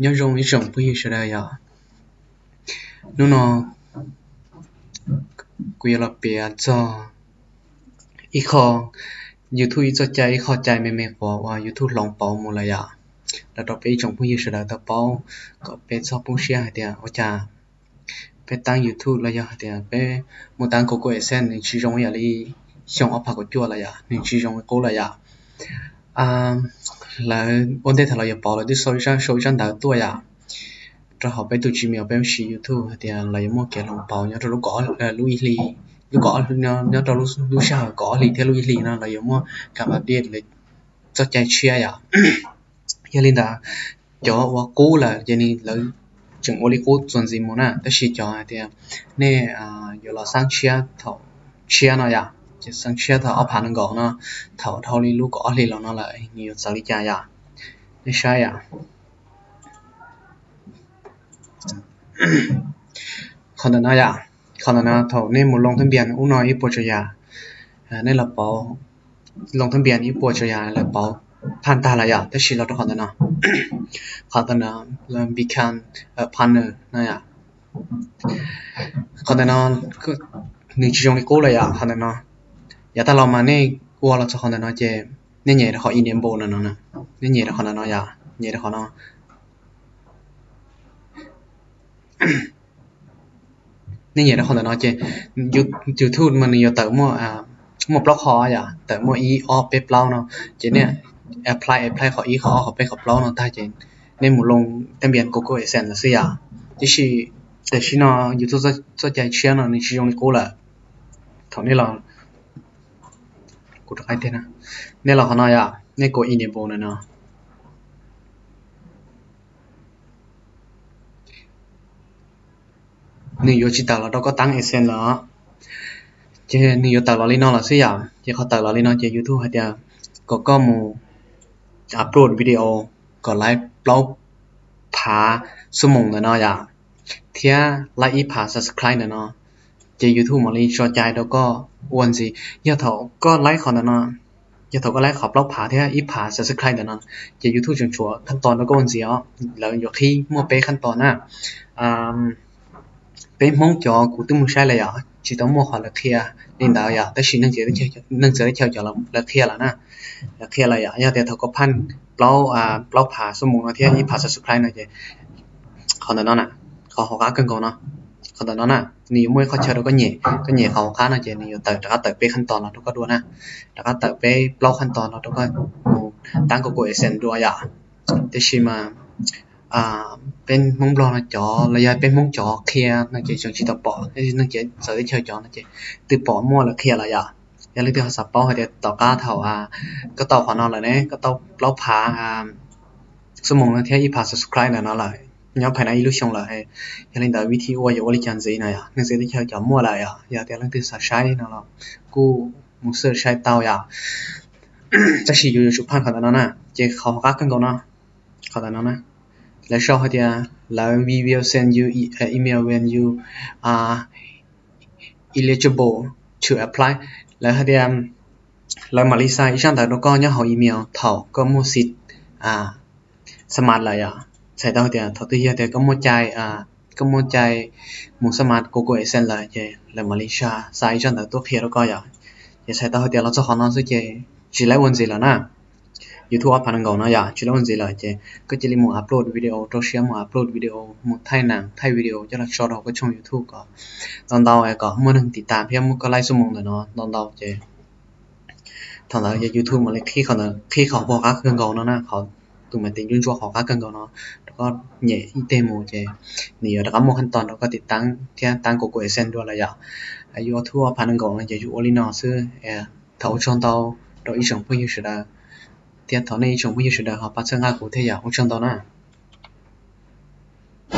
Nyob zoo ib tsoom phooj ywg sawv daws yom. Hnub no kuv yuav los piav txog ib qho YouTube ib txoj cai, ib qho cai me me quav uas YouTube hloov pauv mus lawm yom. Los rau peb ib tsoom phooj ywg sawv daws tau paub kom peb txhob poob siab hais tias ua cas peb tab YouTube los yog hais tias peb mus tab Google AdSense nws tsis zoo ib yam li xyoo ob phav kaum cuaj lawm yom, nws tsis zoo li qub lawm yom. Lawv ua ntej thaum lawv yuav pauv lawv twb sau ib zaj ntawv tuaj yom, rau hauv peb tus Gmail peb siv YouTube hais tias lawv yuav muaj kev hloov pauv nyob rau lub kaum, lub ib hlis, lub kaum, nyob rau lub sij hawm kaum ob hlis thiab lub ib hlis no lawv yuav muaj kam update txoj cai tshiab yom. Yog li ntawd, cov uas qub lawm ces lawv tseem ua li qub txuas ntxiv mus na, tab sis cov hais tias nej yuav los xab tshiab thaum tshiab no yom, ces xab tshiab thaum ob phav nees nkaum no, thaum dhau li lub kaum ob hlis los no lawm nws yuav txawv li cas yom. Nej saib yom. Qhov ntawm no yom, qhov ntawm no thaum nej mus loo thab npias ub no ib puas tsav yam, nej los pauv, loo thab npias ib puas tsav yam lawv pauv phaj tag lawm yom, tab sis los rau qhov ntawm no, qhov ntawm no become a partner no yom. Qhov ntawm no nws tsis zoo li qub lawm yom, qhov ntawm no. Yav tag los mas nej ua los txog qhov ntawm no ces nej nyem rau qhov enable no no, nej nyem rau qhov ntawm no yom, nyem rau qhov no. Nej nyem rau qhov ntawm no ces YouTube mas nws yuav tawm muaj, muaj plaub qhov yom, tawm muaj ib ob peb plaub no, ces nej apply apply qhov ib qhov ob qhov peb qhov plaub no tag ces nej mus loo thab npias Google AdSense lawm xwb yom. Tiam sis tam sim no YouTube txoj cai tshiab no nws tsis zoo li qub lawm. Thaum nej los, kuv rov qab tiag na, nej los qhov no yom, nej kuv enable no no, nws yuav tsis tawm los rau koj tab AdSense lawm. Ces nws yuav tawm los li no lawm xwb yom. Ces qhov tawm los li no ces YouTube hais tias kom koj mus upload video kom laib plaub phav xuab moos ntawm no yom, thiab laib ib phav subscribe ntawm no, ces YouTube mam li tso cai rau koj ua ntxiv. Yog thaum koj laib qhov ntawm no, yog thaum koj laib qhov plaub phav thiab ib phav subscribe ntawm no, ces YouTube tseem tshuav khab tos rau koj ua ntxiv os. Lawv yuav qhib muaj peb khab tos na. Peb Hmoob cov kuv twb mus saib lawm yom, tsis tau muaj qhov lawv qhia li ntawd yom, tab sis neeg txawv teb chaws cov lawv qhia lawm na. Lawv qhia lawm yom, yog tias thaum koj phaj plaub, plaub phav xuab moos no thiab ib phav subscribe no ces qhov ntawm no na, qhov hauv qab kawg nkaus no, qhov ntawm no na, nws yuav muaj ib qhov chaw rau koj nyem, koj nyem qhov hauv qab no ces nws yuav tawm rov qab tawm peb khab tos los rau koj dua na, rov qab tawm peb plaub khab tos los rau koj mus tab Google AdSense dua yom. Tiam sis mas peb Hmoob Nplog no cov los yog peb Hmoob cov qhia no ces tseem tsis tau pom, tab sis neeg txawv teb chaws cov no ces twb pom muaj lawv qhia lawm yom. Yog leej twg ho xav paub hais tias tom qab thaum koj tau qhov no lawm ne, koj tau plaub phav xuab moos no thiab ib phav subscribe ntawm no lawm, nyob pem no ib lub xyoo lawm, yog li ntawd vim li cas yuav ua li cas ntxiv no yom, neeg txawv teb chaws cov muaj lawm yom. Yog tias leej twg xav saib no los kuj mus search saib tau yom. Tab sis yus yuav tsum phaj qhov ntawm no na, ces qhov hauv qab kawg nkaus no, qhov ntawm no na, lawv sau hais tias lawv we will send you e- email when you are eligible to apply. Lawv hais tias lawv mam li xa ib zaj ntawv rau koj nyob hauv email thaum koj muaj xim xa mas lawm yom. Txhais tau hais tias thaum twg yog tias koj muaj cai, koj muaj cai mus xa mas Google AdSense lawm ces lawv mam li xa ib zaj ntawv tuaj qhia rau koj yom. Ces txhais tau hais tias los txog qhov no xwb ces tsis laib ua ntxiv lawm na. YouTube ob phav nees nkaum no yom, tsis laib ua ntxiv lawm ces koj cia li mus upload video, rau siab mus upload video, mus thaij nas thaij video coj los tso rau koj tshooj YouTube kom ntau ntau kom muaj neeg tiv tas thiab muaj koj laib xuab moos ntawm no ntau ntau ces thaum ntawd ces YouTube mam li qhib qhov hauv qab kawg nkaus no na, qhov tus mas tis ncuj ntsuab hauv qab kawg nkaus no rau koj nyem ib teg mus ces nws yuav rov qab muaj khab tos rau koj tiv taab thiab tab Google AdSense dua lawm yom. YouTube ob phav nees nkaum no ces yus ua li no xwb. Thov ua tsaug ntau rau ib tsoom phooj ywg sawv daws, thiab thov nej ib tsoom phooj ywg sawv daws ho pab txhawb nqa kuv thiab yom. Ua tsaug ntau na.